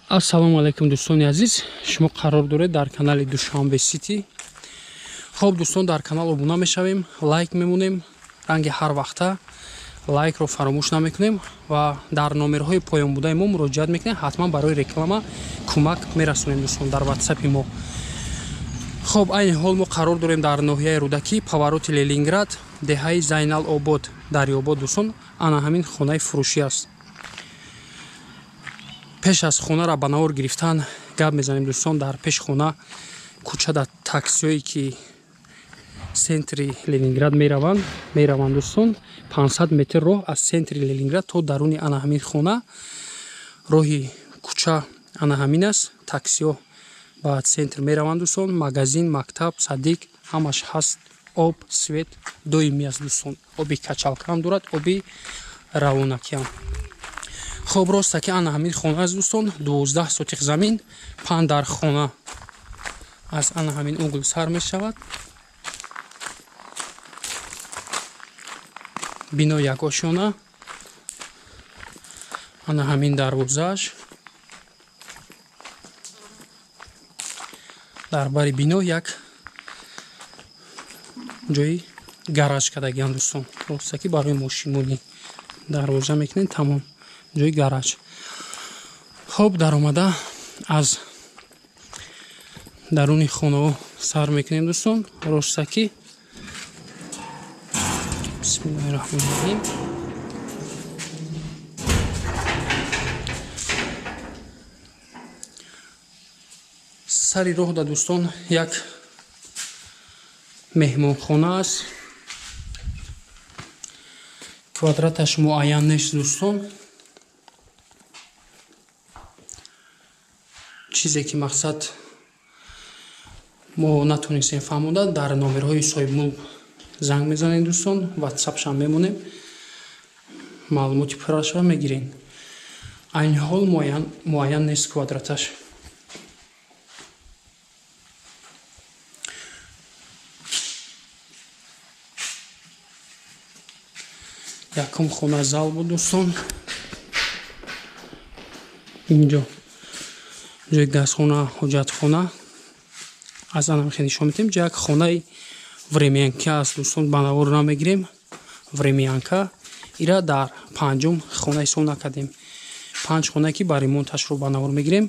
Ассалому алайкум, дӯстони азиз. Шумо қарор доред дар канали Душанбе Сити. Хоб, дӯстон, дар канал обуна мешавем, лайк мемонем, ранги ҳар вақта лайкро фаромӯш намекунем ва дар номерҳои поёнбудаи мо муроҷиат мекунем. Ҳатман барои реклама кӯмак мерасонем, дӯстон, дар ватсапи мо. Хоб, айни ҳол мо қарор дорем дар ноҳияи Рӯдакӣ, повороти Ленинград, деҳаи Зайналобод, Дарёбод, дӯстон. Ана ҳамин хонаи фурӯшӣ аст. Пеш аз хонара ба навор гирифтан гап мезанем, дӯстон. Дар пеши хона кӯча дар таксиҳое ки центри Ленинград мераванд, дӯстон, 500 метр роҳ аз центри Ленинград то даруни ана ҳамин хона, роҳи кӯча ана ҳамин аст. Таксиҳо ба центр мераванд, дӯстон. Магазин, мактаб, садик ҳамаш ҳаст. Об, свет доимӣ аст, дӯстон. Оби качалкаам дорад, оби равонакиам. Хоб, роста ки ана ҳамин хона аст, дӯстон. 12 сотих замин, панҷ дар хона аз ана ҳамин угл сар мешавад. Бино як ошёна, ана ҳамин дарвозааш. Дар бари бино як ҷои гараж кардагиам, дӯстон. Роста ки барои мошинмонӣ дарвоза мекунем, тамом, ҷои гараж. Хоб, даромада аз даруни хонаҳо сар мекунем, дӯстон. Ростаки, бисмиллаҳи раҳмони раҳим. Сари роҳ да, дӯстон, як меҳмонхона аст. Квадраташ муайян нест, дӯстон. Чизе ки мақсад мо натонистем фаҳмонда, дар номерҳои соҳибмулк занг мезанем, дӯстон, ватсапшам мемонем, маълумоти пуррашро мегирем. Айни ҳол муайян нест квадраташ. Якум хона зал буд, дӯстон. Инҷо ҷои газхона, ҳоҷатхона. Аз анам хеле нишон медиҳем. Ҷо як хонаи времянка аст, дӯстон, ба навор намегирем. Времянка ира дар панҷум хона ҳисоб накардем. Панҷ хонае ки ба ремонташро ба навор мегирем.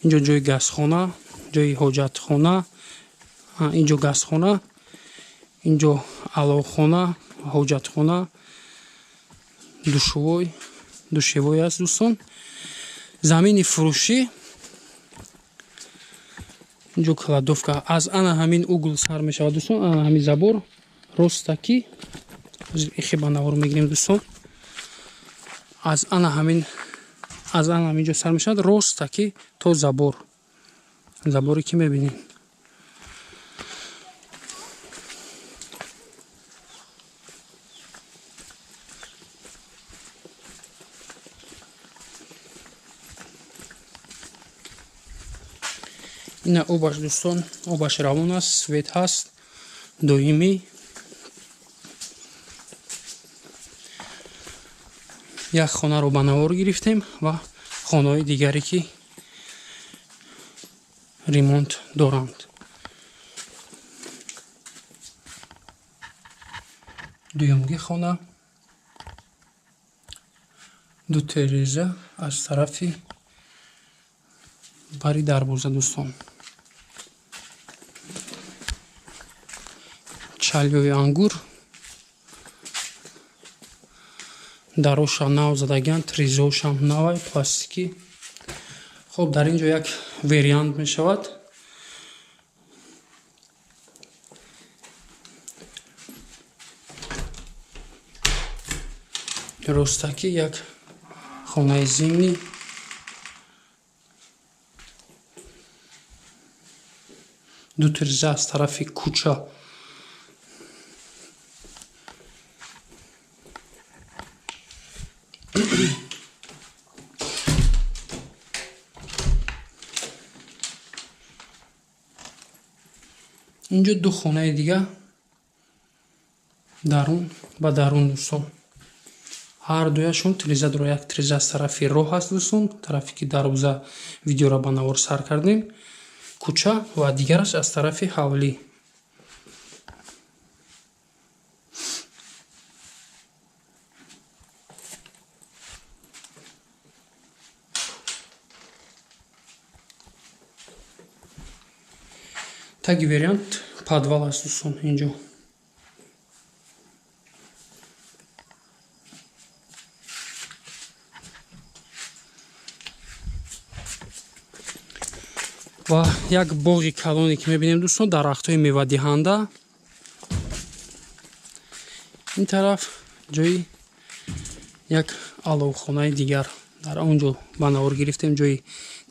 Инҷо ҷои газхона, ҷои ҳоҷатхона, инҷо газхона, инҷо аловхона, ҳоҷатхона, душевой, душевой аст, дӯстон. Замини фурӯшӣ инҷо кладовка. Аз ана ҳамин угл сар мешавад, дӯстон, ана ҳамин забор ростаки ихе ба навор мегирем, дӯстон. Аз ана ҳамин ҷо сар мешавад ростаки то забор, заборе ки мебинем. Ина обаш, дӯстон, обаш равон аст, свет ҳаст доимӣ. Як хонаро ба навор гирифтем ва хонаҳои дигаре ки ремонт доранд. Дуюмги хона, ду тереза аз тарафи бари дарвоза, дӯстон. Чалёи ангур, дароша нав задагиан, тризошам навай, пластикӣ. Хоб, дар ин ҷо як вариант мешавад. Ростакӣ як хонаи зимний. Ду тиреза аз тарафи кӯча. Инҷо ду хонаи дига дарун ба дарун, дӯстон. Ҳар дуяшон тиреза дорад. Як тиреза аз тарафи роҳ аст дӯстон, тарафе ки дарвоза видеоро ба навор сар кардем, кӯча, ва дигараш аз тарафи ҳавлӣ. Таги вариант подвал аст дӯстон инҷо. Ва як боғи калоне ки мебинем дӯстон, дарахтҳои мевадиҳанда. Ин тараф ҷои як аловхонаи дигар. Дар он ҷо ба навор гирифтем ҷои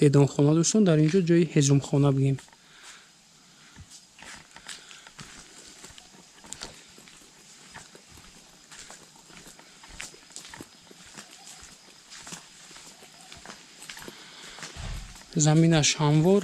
дедонхона дӯстон, дар ин ҷо ҷои ҳезумхона бигем. Заминаш ҳамвор.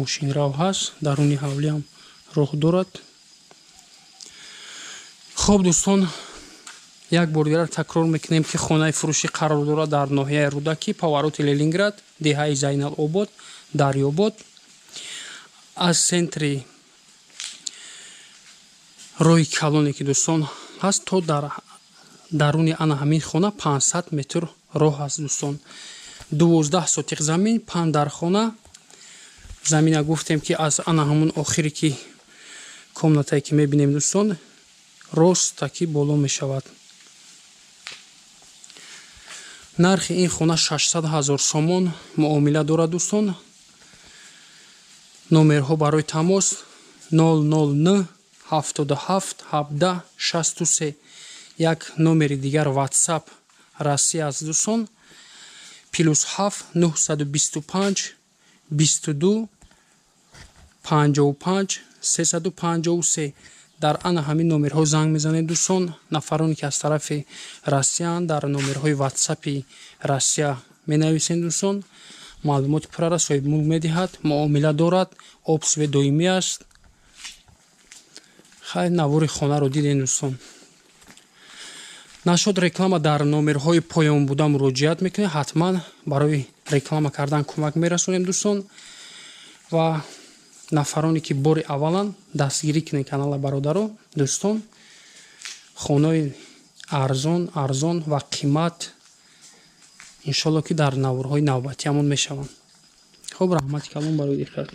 Мошинрав ҳаст, даруни ҳавлиам роҳ дорад. Хоб дӯстон, як бор дигар такрор мекунем ки хонаи фурӯшӣ қарор дорад дар ноҳияи Рӯдакӣ, повороти Ленинград, деҳаи Зайналобод, Дарёбод. Аз центри роҳи калоне ки дӯстон ҳаст то дар даруни ана ҳамин хона 500 метр роҳ аст дӯстон. 12 сотиқ замин, 5 дархона. Замина гуфтем ки аз ана ҳамун охире ки комнатае ки мебинем дӯстон, рост таки боло мешавад. Нархи ин хона 600 000 сомон муомила дорад дӯстон. Номерҳо барои тамос 009 77 17 63. Як номери дигар WhatsApp Россия аст дӯстон, +7 925 22 55 353. Дар ана ҳамин номерҳо занг мезанед дӯстон. Нафароне ки аз тарафи Россияанд, дар номерҳои WhatsApp-и Россия менависед дӯстон. Маълумоти пуррара соҳибмулк медиҳад, муомила дорад, об свет доимӣ аст. Хайр, навори хонаро дидем дӯстон. Нашод реклама дар номерҳои поён буда муроҷиат мекунед, ҳатман барои реклама кардан кӯмак мерасонем дӯстон. Ва нафароне ки бори аввалан дастгирӣ кунед канала бародаро дӯстон, хонаи арзон арзон ва қимат иншолло ки дар наворҳои навбатиамон мешаванд. Хуб, раҳмати калон барои диққат.